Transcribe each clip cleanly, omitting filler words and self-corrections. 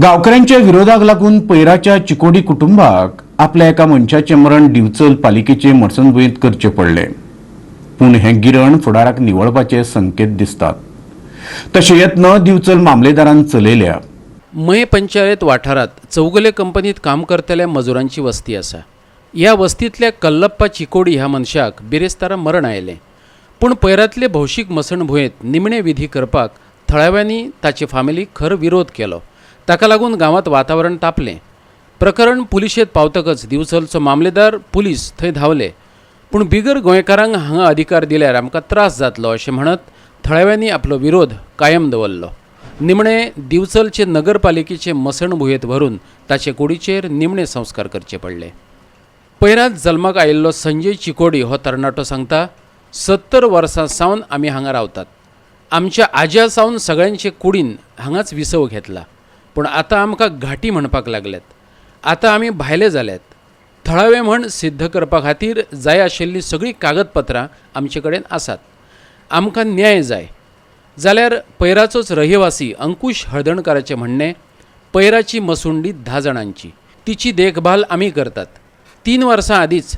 गावकऱ्यांच्या विरोधाक लागून पैराच्या चिकोडी कुटुंबाक आपल्या एका मनशाचें मरण दिवचल पालिकेचे मसणभुंयेंत करचें पडलें. पूण हें गिरण फुडाराक निवळपाचे संकेत दिसतात. तशे यत्न दिवचल मामलेदारान चलयल्या. मये पंचायत वाठारांत चौगुले कंपनीत काम करतल्या मजुरांची वस्ती आसा. ह्या वस्तींतल्या कल्लप्पा चिकोडी ह्या मनशाक बिरेस्तारा मरण आयलें. पूण पैरांतले भौशीक मसणभुंयेंत निमणे विधी करपाक थळाव्यांनी ताचे फामिलीक खर विरोध केलो. ताका लागून गांवांत वातावरण तापलें. प्रकरण पुलिशेंत पावतकच दिवचलचो मामलेदार, पुलीस थंय धांवले. पूण बिगर गोंयकारांक हांगा अधिकार दिल्यार आमकां त्रास जातलो अशें म्हणत थळाव्यांनी आपलो विरोध कायम दवरलो. निमणे दिवचलचे नगरपालिकेचे मसणभुंयेंत व्हरून ताचे कुडीचेर निमणे संस्कार करचे पडले. पैरांत जल्माक आयिल्लो संजय चिकोडी हो तरणाटो सांगता, 70 वर्सां सावन आमी हांगा रावतात. आमच्या आज्या सावन सगळ्यांचे कुडीन हांगाच विसव घेतला. पूण आतां आमकां घाटी म्हणपाक लागल्यात. आतां आमी भायले जाल्यात. थळावे म्हण सिद्ध करपा खातीर जाय आशिल्लीं सगळीं कागदपत्रां आमचे कडेन आसात. आमकां न्याय जाय. जाल्यार पैराचोच रहिवासी अंकुश हळदणकाराचें म्हणणें, पैराची मसुंडी 10 जाणांची. तिची देखभाल आमी करतात. 3 वर्सां आदींच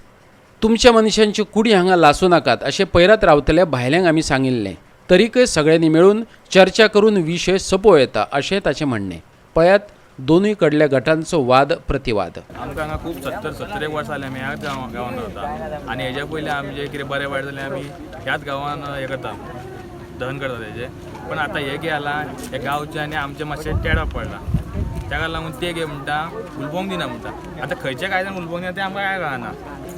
तुमच्या मनशांच्यो कुडी हांगा लासूं नाकात अशें पैरात रावतल्या भायल्यांक आमी सांगिल्लें. तरीकय सगळ्यांनी मेळून चर्चा करून विशय सोंपोवं येता अशें ताचें म्हणणें. पळयात दोनूय कडल्या गटांचो वाद प्रतिवाद. आमकां हांगा खूब 70 एक वर्सां जालीं आमी ह्याच गांवान रावता आनी हेज्या पयलीं आमचें कितें बरें वायट जालें आमी ह्याच गांवान हें करता, दहन करता तेजें. पण आतां हें कितें जालां, हे गांवचें आनी आमचें मातशें टेडप पडलां. ताका लागून ते कितें म्हणटा, उलोवंक दिना म्हणटा. आतां खंयच्या कायद्यान उलोवंक दिना तें आमकां कांय कळना.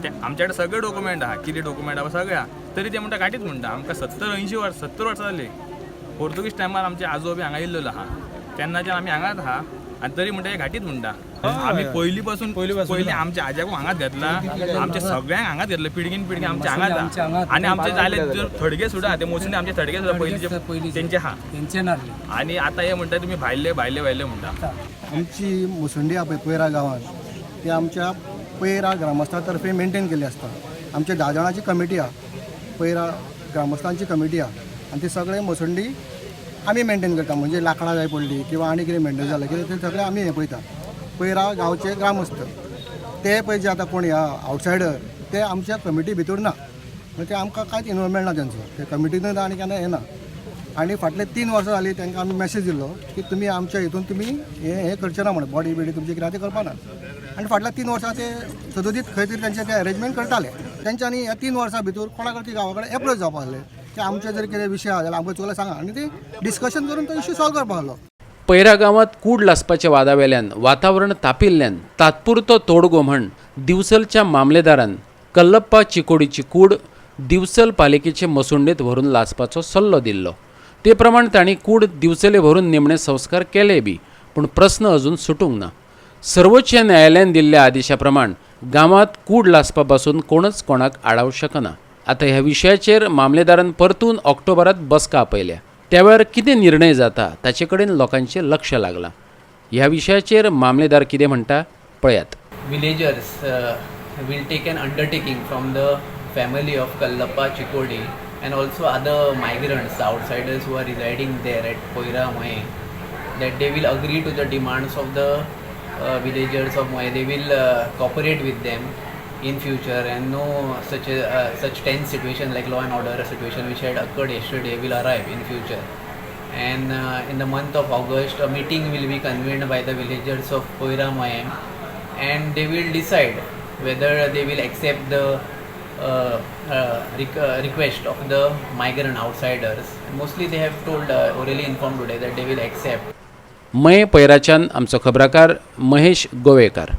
ते आमचे कडेन सगळे डॉक्युमेंट आहा, कितें डॉक्युमेंट आहा सगळें आहा, तरी ते म्हणटा घाटीच म्हणटा. आमकां 70 80 वर्स, 70 वर्सां जालीं. पोर्तुगीज टायमार आमचे आजो बी हांगा येयल्लो आहा, तेन्नाच्यान आमी हांगाच आहा आनी तरी म्हणटा हे घाटीच म्हणटा. आमी पयलीं पासून, पयलीं आमच्या आज्याकूय हांगाच घेतला, आमच्या सगळ्यांक हांगाच घेतलं, पिळगीन पिळगी आमच्या हांगाच आहा. आनी आमचे जाले थडगे सुद्दां, ते मोसुंडी आमचे थडगे सुद्दां पयलींचे तेंचे आहा. तेंचे नासले. आनी आतां हे म्हणटा तुमी भायले भायले भायले म्हणटा. आमची मुसंडी आहा पळय पैरा गांवांत, ती आमच्या पैरा ग्रामस्था तर्फे मेंटेन केल्ली आसता. आमच्या 10 जाणांची कमिटी आहा, पैरा ग्रामस्थांची कमिटी आहा आनी ती सगळे मसंडी आमी मेंटेन करता. म्हणजे लांकडां जाय पडली किंवा आनी कितें मेंटेन जालें कितें, तें सगळें आमी हें पळयता. पैरा गांवचे ग्रामस्थ ते पळय, जे आतां कोण ह्या आवटसायडर ते आमच्या कमिटी भितर ना, म्हणजे ते आमकां कांयच इनवॉल्वमेंट ना तेंचो, ते कमिटीन आनी केन्ना येना. आनी फाटले 3 वर्सां जालीं तांकां आमी मॅसेज दिल्लो की तुमी आमच्या हितून तुमी हें हें करचें ना म्हणून, बॉडी बिडी तुमची कितें आहा तें करपा ना. आनी फाटल्या 3 वर्सां ते सदोदीत खंय तरी तेंचे ते अरेंजमेंट करताले तेंच्यांनी. ह्या 3 वर्सां भितर कोणा कडेन गांवा कडेन एप्रोच जावपा आसले की आमचे जर कितें विशय आहा जाल्यार आमकां चुकल्यार सांगा, आनी ते डिस्कशन करून तो इश्यू सॉल्व करपा आसलो. पैरा गांवांत कूड लासपाच्या वादावेल्यान वातावरण तापिल्ल्यान तात्पुरतो तोडगो म्हण दिवचलच्या मामलेदारान कल्लप्पा चिकोडीची कूड दिवचल पालिकेचे मसुंडेत व्हरून लासपाचो सल्लो दिल्लो. ते प्रमाण तांणी कूड दिवचले व्हरून निमणे संस्कार केले बी, पूण प्रस्न अजून सुटूंक ना. सर्वोच्च न्यायालयान दिल्ल्या आदेशा प्रमाण गांवांत कूड लासपा पासून कोणच कोणाक आडावंक शकना. आतां ह्या विशयाचेर मामलेदारान परतून ऑक्टोबरात बसका आपयल्या. त्या वेळार कितें निर्णय जाता ताचे कडेन लोकांचें लक्ष लागलां. ह्या विशयाचेर मामलेदार कितें म्हणटा पळयात. Villagers will take an undertaking from the family of Kallappa Chikodi and also other migrants, outsiders who are residing there at Poira Moye, that they will agree to the demands of the villagers of Moye. They will cooperate with them in future and no such tense situation like law and order situation which had occurred yesterday will arrive in future. And in the month of August, a meeting will be convened by the villagers of Poira Moye and they will decide whether they will accept the request of the migrant outsiders. Mostly they have told, orally informed today that they will accept. मये पैराच्यान आमचो खबराकार महेश गोवेकार.